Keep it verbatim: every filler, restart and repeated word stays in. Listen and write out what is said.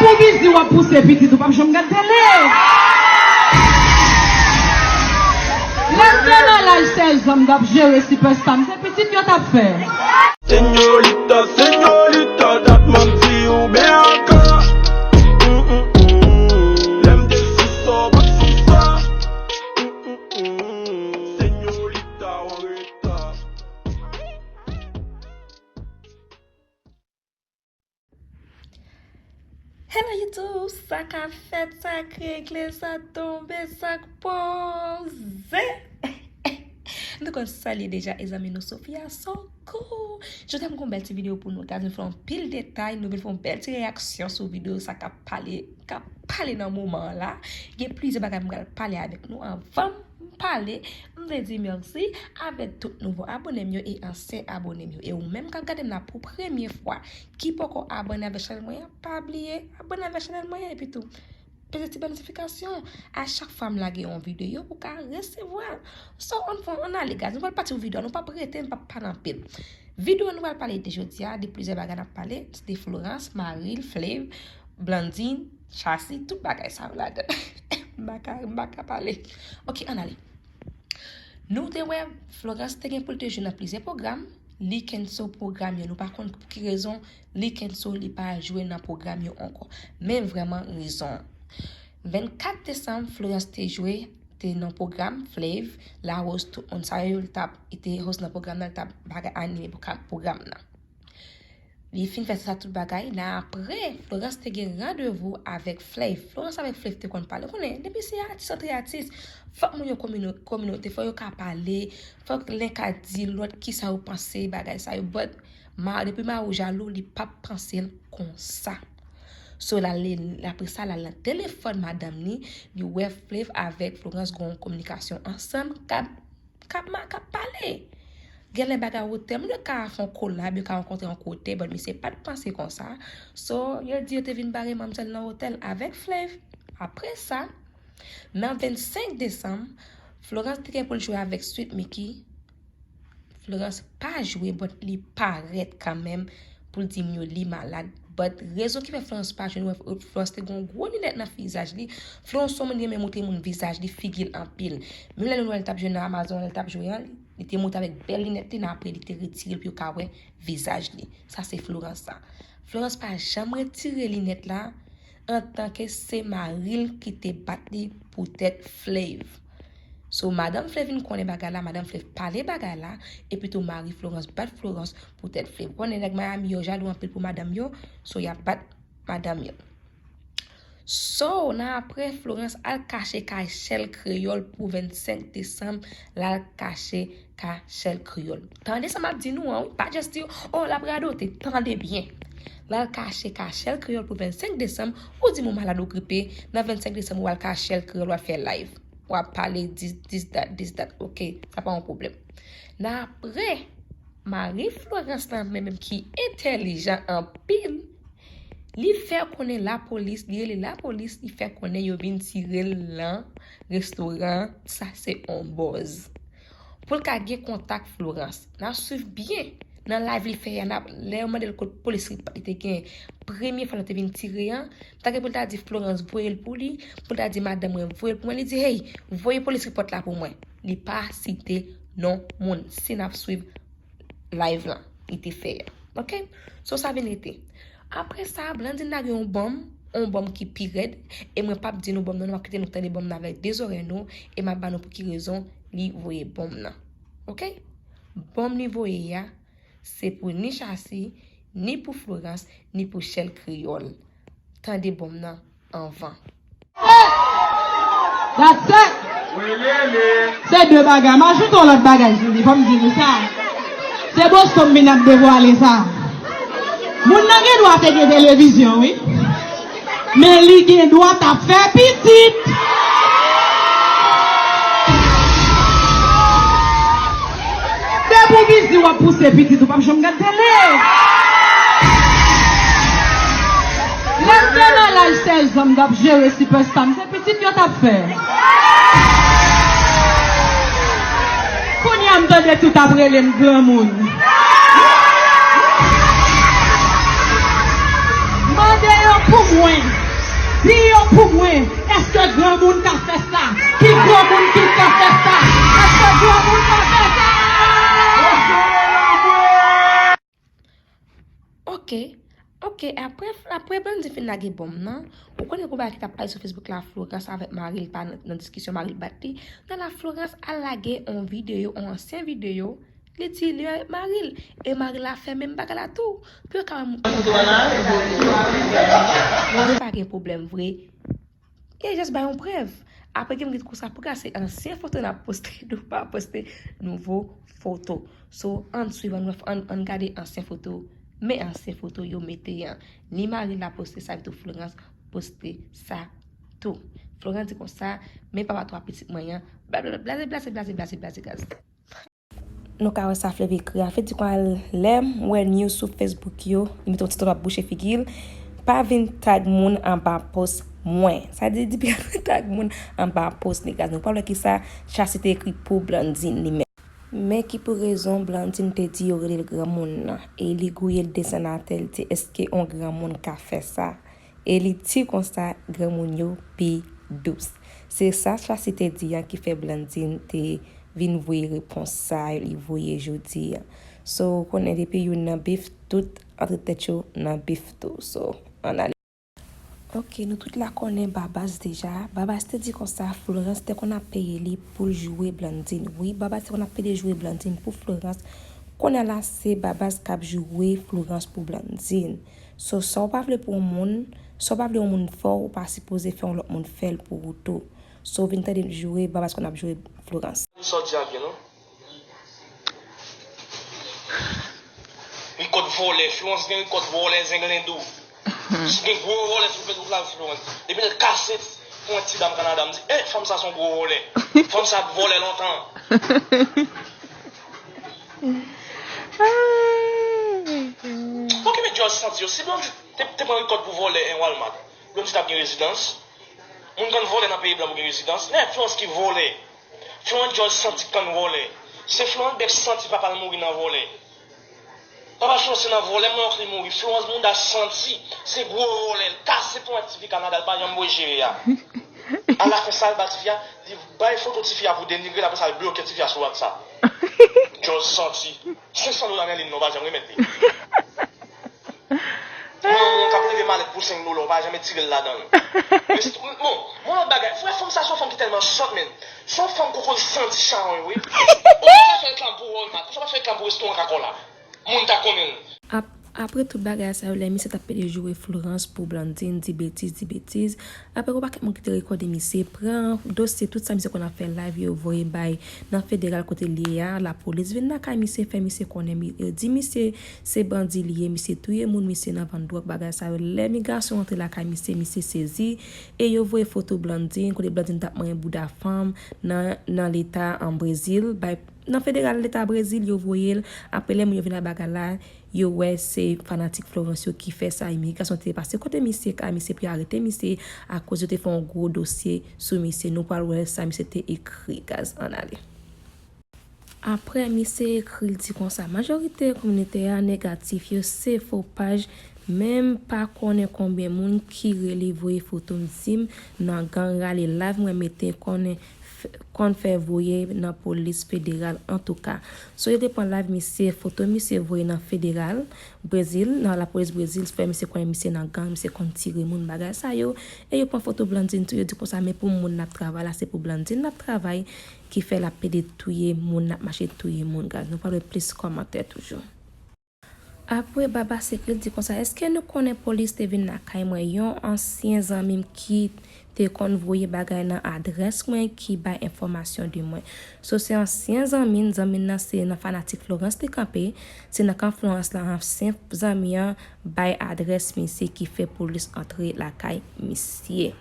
Ou bizi w ap pouse pitit, ou p ap janm gad tele. Lè m te nan laj sèz an, m t ap jere Superstar, m se pitit yo t ap fè. Señorita, señorita, dat m ap di ou byen ankò. Mm, mm, mm. Lè m te sou sa, w pa t sou sa. Mm, mm, mm. Señorita, w an reta. Hello YouTube, sa k ap fèt, sa k regle, sa tonbe, sa k poze. Nou konn sa l ye deja, e zanmi nou Sofia Soko. Jodi a m gen yon bèl ti videyo pou nou. Gade, nou fè yon pil detay, nou vin fè yon bèl ti reyaksyon sou videyo sa k ap pale, k ap pale nan moman an la. Gen plizyè bagay m pral pale avèk nou anvan m pale, m vle di mèsi avèk tout nouvo abone m yo e ansyen abone m yo. E ou menm k ap gade m la pou premye fwa, ki poko abone avèk chanèl mwen an, pa bliye abone avèk chanèl mwen an, epi tou peze ti bèl notifikasyon. A chak fwa m lage yon videyo, ou ka resevwa l. So, ann fè, ann ale, guys. Nou pral pati pou videyo a, nou p ap rete, nou p ap pale anpil. Videyo a nou pral pale de jodi a, de plizyè bagay n ap pale, de Florence, Marie, Flave, Blandine, Chassi, tout bagay sa yo ladan. M pa ka, m pa ka pale. Ok, ann ale. Nou te wè, Florence te gen pou l te jwe nan plizyè pwogram, li kenso pwogram yo. Nou pa konn pou ki rezon li kenso, li pa jwe nan pwogram yo ankò. Men vrèman rezon an. Vennkat desanm, Florence te jwe, te nan pwogram, Flave, Larose, tout moun sa yo, li t ap, li te host nan pwogram nan, li t ap bagay anime pwogram nan. Li fin fè sa tout bagay, nan apre, Florence te gen randevou avèk Flave. Florence avèk Flave te konn pale. Ou konnen, depi se atis antre atis, fòk moun yo komino-, kominote, fòk yo ka pale, fòk len ka di lòt kisa yo panse, bagay sa yo. But, ma, depi mari w jalou, li p ap panse l konsa. So, l al, apre sa, l al nan telefòn madanm li, li wè Flave avèk Florence gen yon kominikasyon ansanm, k ap k ap ma-, k ap pale. Genlè bagay otè, moun yo ka fè yon kolab, yo ka rankontre yon kote, but misye pa t panse konsa. So, yo di yo te vin bare manmzèl nan otèl avèk Flave. Apre sa, nan vennsenk desanm, Florence te gen pou l jwe avèk Sweet Micky. Florence pa jwe, but li parèt kanmenm pou l di m yo li malad. But rezon ki fè Florence pa jwe, nou wè Florence te gen yon gwo linèt nan vizaj li. Florence se yon moun ki renmen montre moun vizaj li, figi l anpil. Menm lè nou wè l t ap jwe nan Amazon, lè l t ap jwe an, li te monte avèk bèl linèt li, nan apre li te retire l pou yo ka wè vizaj li. Sa se Florence sa. Florence pa janm retire linèt la, antanke se mari l ki te bat li poutèt Flave. So, madanm Flave vin konnen bagay la, madanm Flave pale bagay la, epi tou mari Florence bat Florence poutèt Flave. Konnen nèg Miami yo jalou anpil pou madanm yo, so y ap bat madanm yo. So, nan apre, Florence al kache kay Chèl Kreyòl pou vennsenk desanm, l al kache kay Chèl Kreyòl. Tande sa m ap di nou an, wi, pa just di, oh, l ap radote, tande byen. L al kache kay Chèl Kreyòl pou vennsenk desanm, ou di m ou malad ou gripe, nan vennsenk desanm ou al kay Chèl Kreyòl, w al fè live. W ap pale dis, dis dat, dis dat, ok, sa pa yon pwoblèm. Nan apre, mari Florence lan menm ki entèlijan anpil, li fè konnen lapolis, li rele lapolis, li fè konnen yo vin tire l nan restoran, sa se on buzz. Pou l ka gen kontak Florence, n ap swiv byen nan live li fè a, n ap, lè yo mande l kot police report li te gen, premye fwa l te vin tire an, tanke pou l ta di Florence voye l pou li, pou l ta di madanm mwen voye l pou mwen, li di, hey, voye police report la pou mwen. Li pa site non moun. Si n ap swiv live lan, li te fè a. Ok? So, sa vin rete. Apre sa, Blandine lage yon bonm, yon bonm ki pi rèd, e mwen p ap di nou bonm nan, m ap kite nou tande bonm nan avèk de zòrèy nou, e m ap ba nou pou ki rezon li voye bonm nan. Ok? Bonm li voye a, se pou ni Chassi, ni pou Florence, ni pou Chèl Kreyòl. Tande bonm nan anvan. That's it. Se de bagay. M ajoute yon lòt bagay sou li. Fò m di nou sa. Se Boston m vin ap devwale sa. Moun nan gen dwa te gen televizyon, wi. Men li gen dwa t ap fè pitit. Depi w bizi w ap pouse pitit, ou p ap janm gad tele. Lè m te nan laj sèz an, m t ap jere Superstar, m se pitit yo t ap fè. Kounye a m tande tout ap rele m granmoun. Mande yo pou mwen. Di yo pou mwen, èske granmoun ka fè sa? Ki granmoun ki ka fè sa? Èske granmoun ka fè sa? Ok, ok, apre, apre Blandine fin lage bonm nan, ou konnen pou bagay ki t ap pale sou Facebook la, Florence avèk mari l pa nan, nan diskisyon, mari l bat li. Nan la Florence al lage yon videyo, yon ansyen videyo, li di li avèk mari l, e mari l la fè menm bagay la tou. Pou yo ka wè moun. Mwen pa gen pwoblèm vre. E just bay yon prèv. Apre gen moun ki konsa pou ka se ansyen foto n ap poste, nou pa poste nouvo foto. So, ann swiv, ann, ann, ann gade ansyen foto. Men ansyen foto yo mete an. Ni mari l la poste sa, epi tou Florence poste sa tou. Florence di konsa, men papa twa pitit mwen an, blablabla, blaze, blaze, blaze, blaze, blaze, blaze, guys. Nou ka wè sa Fleuve ekri a. Fleuve di konsa, lè m wè news sou Facebook yo, li mete yon ti tonton ap bouche figi l. Pa vin tag moun anba post mwen. Sa di, depi al tag moun anba post li, guys. Nou pa wè kisa Chasity ekri pou Blandine li menm. Men ki pou rezon Blandine te di yo rele l granmoun nan. E li gouye l desann atè, li di, èske yon granmoun ka fè sa? E li di konsa, granmoun yo pi dous. Se sa Chasity di an ki fè Blandine te vin voye repons sa li voye jodi an. So, ou konnen depi youn nan bif, tout antre tèt yo nan bif tou. So, ann ale. Ok, nou tout la konnen Babas deja. Babas te di konsa, Florence te konn ap peye li pou l joure Blandine. Wi, Babas te konn ap pede joure Blandine pou Florence. Kounye a la, se Babas k ap joure Florence pou Blandine. So, sa w pa vle pou yon moun, sa w pa vle yon moun fè w, ou pa sipoze fè yon lòt moun fè l pou ou tou. So, vin tande m joure, Babas konn ap joure Florence. Sa w di a byen, non? Rikòt vòlè, Florence gen rikòt vòlè, zenglendo. Si gen gwo vòlè sou Facebook la, Florence. Depi l kase pou yon ti dam Kanada, m di, eh, fanm sa se yon gwo vòlè. Fanm sa ap vòlè lontan. Bon, ki men George santi yo? Si Blondedy te, te pran rikòt pou vòlè en Walmart, Blondedy t ap gen rezidans? Moun konn vòlè nan peyi blan pou gen rezidans? Nèg Florence ki vòlè. Florence George santi konn vòlè. Se Florence Bèk santi papa l mouri nan vòlè. Papa Florence se nan vòlè, mwen wè li mouri. Florence Mouda santi se gwo vòlè. L kase pou yon ti fi Kanada, l pa janm voye jere a. Alafen sa l ba ti fi a, li bay foto ti fi a pou denigre l, apre sa l bloke ti fi a sou WhatsApp. George santi. Senk san dola nan li non, pa janm remèt li. Manman w k ap leve malèt pou senk dola, w pa janm etire l ladan l. Bon, yon lòt bagay, frè, fanm sa se yon fanm ki tèlman sòt, men. Se yon fanm koko l santi chawony, wi. Ou pa fè reklame pou Walmart, ou pa fè reklame pou restoran Kakola. Moun ta konnen l. Ap-, apre tout bagay sa yo, lè misye t ap pede joure Florence pou Blandine, di betiz, di betiz. Apre, gon pakèt moun ki te rekòde misye, pran dosye, tout sa misye konn ap fè live yo, voye bay nan federal kote l ye a, lapolis vin lakay misye, fè misye konnen, mi-, yo di misye se bandi li ye, misye touye moun, misye nan vann dwòg, bagay sa yo. Lè migrasyon antre lakay misye, misye sezi, e yo voye foto Blandine, kote Blandine t ap manyen bouda fanm nan, nan leta an Brezil, bay, nan federal leta Brezil, yo voye l. Apre lè moun yo vin ak bagay la, yo wè se fanatik Florence yo ki fè sa, imigrasyon te pase kote misye, ka misye pou yo arete misye, akoz yo te fè yon gwo dosye sou misye. Nou pral wè sa misye te ekri, guys, ann ale. Apre, misye ekri, l di konsa, majorite kominote a negatif, yo se fo paj, menm pa konnen konbyen moun ki rele voye foto m di m nan gang rale live mwen mete konnen f-, konn fè voye nan polis federal antouka. So yo te pran live misye, foto misye voye nan federal Brezil, nan lapolis Brezil, fè misye konnen misye nan gang, misye konn tire moun, bagay sa yo. E yo pran foto Blandine tou, yo di konsa, men pou moun n ap travay la, se pou Blandine n ap travay, ki fè l ap pede touye moun, n ap mache touye moun, guys. Nou pral wè plis kòmantè toujou. Apre, Baba Sekre di konsa, èske nou konnen polis te vin lakay mwen? Yon ansyen zanmi m ki te konn voye bagay nan adrès mwen ki bay enfòmasyon de mwen. So, se ansyen zanmi n, zanmi n nan se nan fanatik Florence li kanpe, se nan kan Florence la, ansyen zanmi an bay adrès misye ki fè polis antre lakay misye.